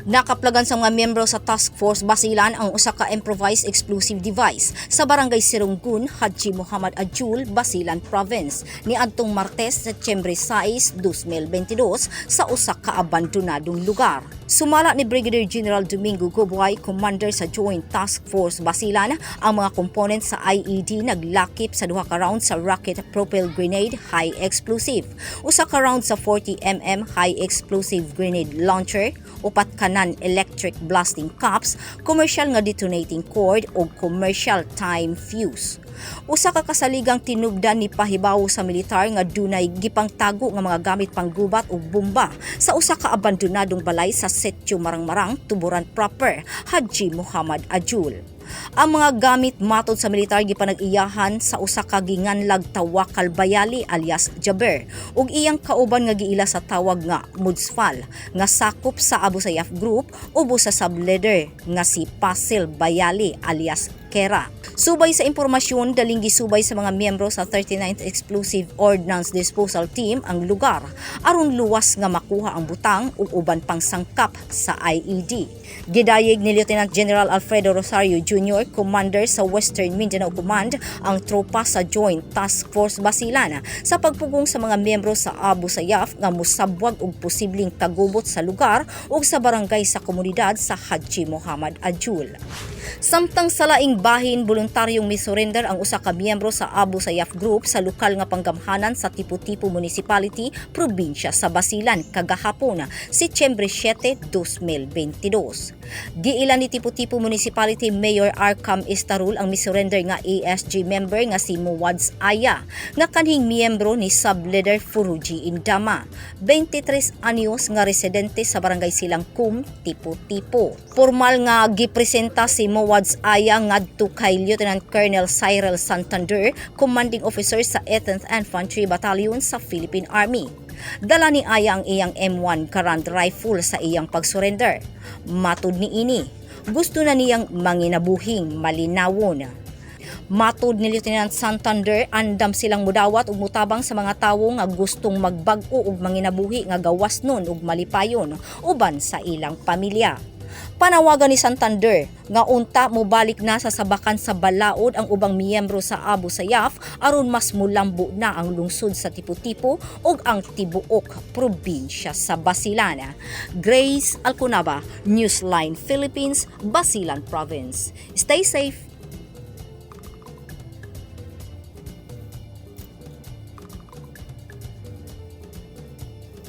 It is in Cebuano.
Nakaplagan sa mga miyembro sa Task Force Basilan ang usa ka improvised explosive device sa Barangay Sirunggun, Haji Muhammad Ajul, Basilan Province niadtong Martes, Setyembre 6, 2022 sa usa ka abandonadong lugar. Sumala ni Brigadier General Domingo Gubuay, commander sa Joint Task Force Basilan, ang mga component sa IED naglakip sa duha ka round sa rocket propel grenade high explosive, usa ka round sa 40 mm high explosive grenade launcher, upat ka non-electric blasting caps, commercial nga detonating cord ug commercial time fuse. Usa ka kasaligang tinubdan ni pahibawo sa militar nga dunay gipangtago nga mga gamit panggubat ug bomba sa usa ka abandonadong balay sa Sitio Marangmarang, Tuburan Proper, Haji Muhammad Ajul. Ang mga gamit, matod sa militar, gipanag-iyahan sa usa ka ginganlag Tawakal Bayali alias Jaber ug iyang kauban nga giila sa tawag nga Mudsfal nga sakop sa Abu Sayyaf Group ubos sa subleader nga si Pasil Bayali alias Kera. Subay sa impormasyon, daling gisubay sa mga miyembro sa 39th Explosive Ordnance Disposal Team ang lugar aron luwas nga makuha ang butang ug uban pang sangkap sa IED. Gidayeg ni Lieutenant General Alfredo Rosario Jr., commander sa Western Mindanao Command, ang tropa sa Joint Task Force Basilan sa pagpugong sa mga miyembro sa Abu Sayyaf nga musabwag og posibleng kagubot sa lugar ug sa barangay sa komunidad sa Haji Muhammad Ajul. Samtang sa laing bahin, voluntaryong misurrender ang usa ka miyembro sa Abu Sayyaf Group sa lokal nga panggamhanan sa Tipo-Tipo Municipality, probinsya sa Basilan kagahapon, Setyembre 7, 2022. Giila ni Tipo-Tipo Municipality Mayor Arkham Estarul ang misurrender nga ASG member nga si Muwads Aya nga kanhing miyembro ni subleader Furuji Indama, 23 anyos nga residente sa Barangay Silangkum, Tipo-Tipo. Formal nga gipresenta si Muwads Aya ngadto kay Lieutenant Colonel Cyril Santander, commanding officer sa 18th Infantry Battalion sa Philippine Army. Dala ni Aya ang iyang M1 Garand rifle sa iyang pagsurrender. Matud ni ini, gusto na niyang manginabuhing malinawon. Matod ni Lieutenant Santander, andam silang mudawat ug mutabang sa mga tawo nga gustong magbag-o ug manginabuhi nga gawas nun ug malipayon uban sa ilang pamilya. Panawagan ni Santander nga unta mobalik na sa sabakan sa balaod ang ubang miyembro sa Abu Sayyaf aron mas mulambo na ang lungsod sa Tipo-Tipo ug ang tibuok probinsya sa Basilan. Grace Alconaba, Newsline Philippines, Basilan Province. Stay safe.